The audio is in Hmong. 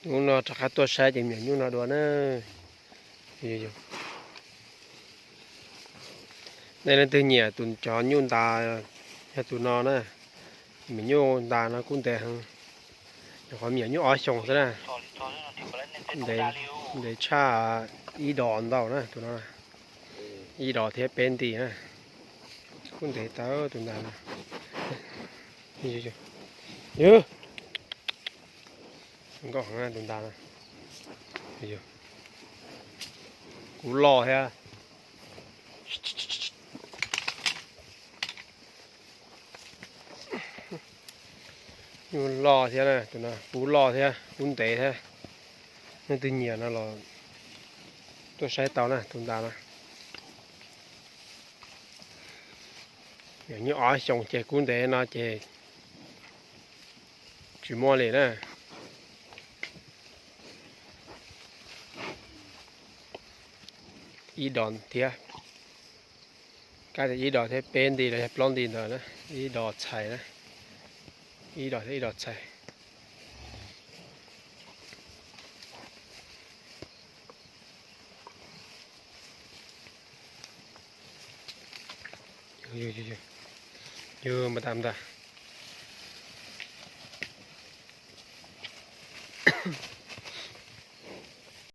Hnub no rov qab tuaj saib ces me nyuam nyuj no dua na. Nej leej twg nyiam tus cov nyuj ntas, yog tus no na. Me nyuam nyuj ntas no kub ntev heev, nyuam qhuav me nyuam nyuj ob xyoos xwb na. Ntev tshaj ib dos ntau na tus no. Ib dos thiab peb nti na. Kub ntev tau tus ntas no. Nkauj heev tus ntas no. Kuv loj thiab. Nyuj loj thiab na, tus no kub loj thiab kub ntev thiab. Nej twg nyiam no los tuaj saib tau na tus ntas no. Nyuam nyuj ob xyoos ces kub ntev no ces tsis muaj li na. Ib dos thiab, kab tias ib dos thiab peb nti los yog plaub nti ntawd na. Ib dos txhais na, ib dos thiab ib dos txhais. Yog mas tam ntag.